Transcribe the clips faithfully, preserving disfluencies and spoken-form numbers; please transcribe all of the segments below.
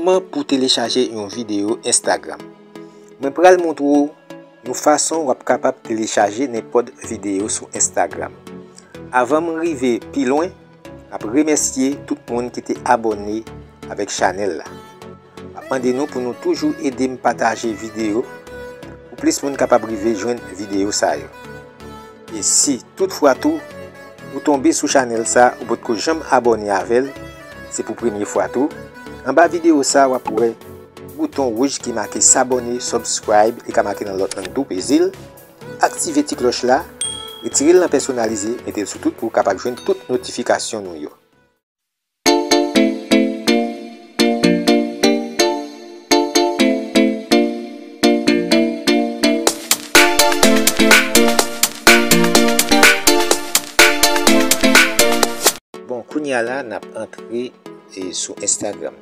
Kòman pou telechaje yon videyo Instagram? Mwen pral montre w yon fason w ap kapab telechaje nenpòt videyo sou Instagram. Avan m rive pi lwen, m ap remèsye tout moun ki te abòne avèk chanèl la. M ap mande nou pou nou toujou ede m pataje videyo pou plis moun kapab rive jwenn videyo sa yo. E si toutfwa tou ou tonbe sou chanèl sa, ou potko janm abòne avè l, se pou premye fwa tou, anba videyo sa w ap wè bouton wouj ki make s'abonner, subscribe, li ka make nan lòt lang tou, peze l, aktive ti klòch la, retire l nan pèsonalize, mete l sou tout pou w kapab jwenn tout notifikasyon nou yo. Bon, kounye a la, n ap antre, e, sou Instagram.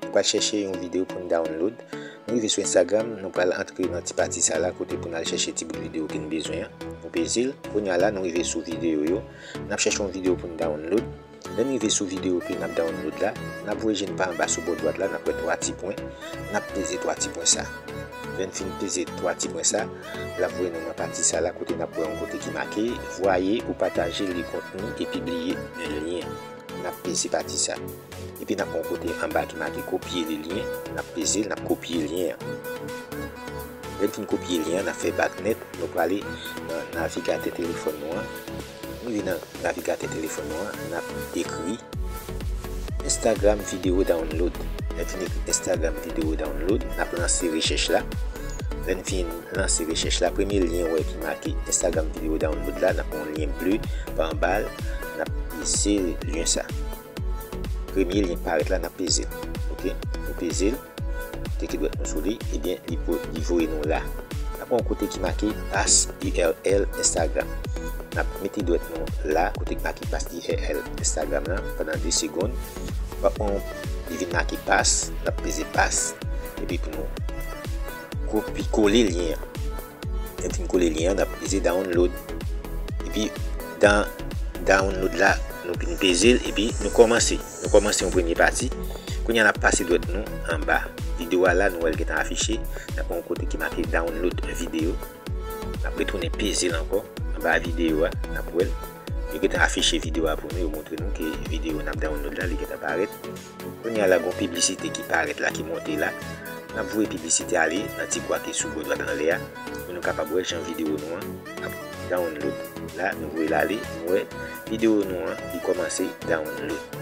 Nou pral chèche yon videyo pou n download. Nou rive sou Instagram, nou pral antre nan ti pati sa la, kote pou n al chèche ti bout videyo ke n bezwen an. Nou peze l. Kounye a la, nou rive sou videyo yo. N ap chèche yon videyo pou n download. Lè n rive sou videyo ke n ap download la, n ap voye je n pa anba sou bò dwat la, n ap wè twa ti pwen. N ap peze twa ti pwen sa. Lè n fin peze twa ti pwen sa, l ap voye nou nan pati sa la kote n ap wè yon kote ki make voyez ou partagez le contenu et publiez un lien. N ap peze pati sa. Epi n ap wè yon kote anba ki make copier le lien. N ap peze l, n ap kopye lyen an. Lè n fin kopye lyen an, n ap fè bak nèt, nou prale nan navigatè telefòn nou an. Nou vin nan navigatè telefòn nou an, n ap ekri Instagram video download. Lè n fin ekri Instagram video download, n ap lanse rechèch la. Lè n fin lanse rechèch la, premye lyen ou wè ki make Instagram video download la, n ap wè yon lyen ble pa anba l, n ap peze lyen sa. Premye lyen k parèt la, n ap peze l. Oke? Nou peze l. Teke dwèt nou sou li, ebyen, li po-, li voye nou la. N ap wè yon kote ki make paste U R L Instagram. N ap mete dwèt nou la, kote ki make paste U R L Instagram la, pandan de segonn. W ap wè yon, li vin make paste, n ap peze paste, epi pou nou kopi kole lyen an. Lè n fin kole lyen an, n ap peze download. Epi, dan download la, nou vin peze l, epi nou kòmanse. Nou kòmanse yon premye pati. Kounye a, n ap pase dwèt nou anba videyo a la, nou wè l gentan afiche. N ap wè yon kote ki make download video. N ap retounen peze l ankò anba videyo a, n ap wè l. Yo gentan afiche videyo a pou nou, yo montre nou ke videyo n ap download la, li gentan parèt. Kounye a la, gon piblisite ki parèt la, ki monte la. N ap voye piblisite ale nan ti kwa ki sou bò dwat anlè a, pou nou kapab wè jan videyo nou an ap download. La, nou voye l ale, nou wè videyo nou an, li kòmanse download.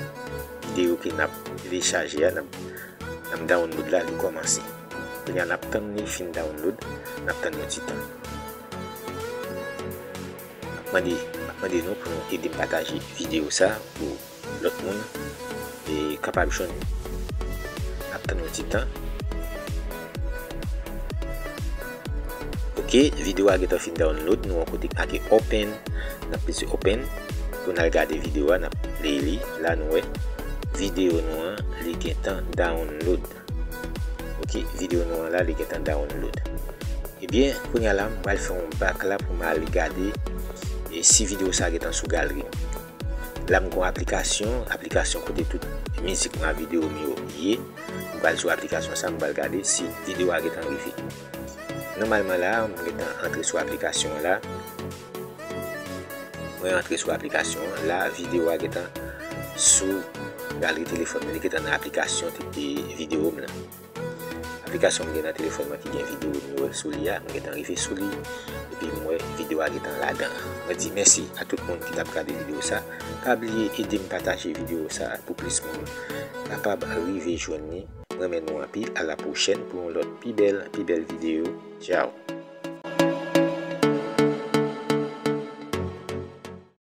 Videyo ke n ap telechaje a, n ap, n ap download la, li kòmanse. Kounye a, n ap tann li fin download, n ap tann yon ti tan. M ap mande, m ap mande nou pou nou ede m pataje videyo sa pou lòt moun e kapab jwenn. N ap tann yon ti tan. Oke, videyo a gentan fin download, nou wè yon kote ki make open, n ap peze open pou n al gade videyo a, n ap play li. La nou wè videyo nou an, li gentan download. Oke, videyo nou an la, li gentan download. Ebyen, kounye a la, m pral fè yon bak la pou m al gade, e, si videyo sa gentan sou galri m. La, m gon aplikasyon, aplikasyon kote tout mizik mwen ak videyo m yo ye. M pral sou aplikasyon sa, m pral gade si videyo a gentan rive. Nòmalman la, m gentan antre sou aplikasyon an la. Mwen antre sou aplikasyon an la, videyo a gentan sou galri telefòn mwen, li gentan nan aplikasyon te, te videyo m nan. Aplikasyon m gen nan telefòn mwen ki gen videyo m yo sou li a, m gentan rive sou li, epi m wè videyo a gentan ladan. Mwen di mèsi a tout moun ki t ap gade videyo sa. Pa bliye ede m pataje videyo sa pou plis moun kapab rive jwenn li. M renmen nou anpil. A la pwochèn pou yon lòt pi bèl, pi bèl videyo. Tchaw!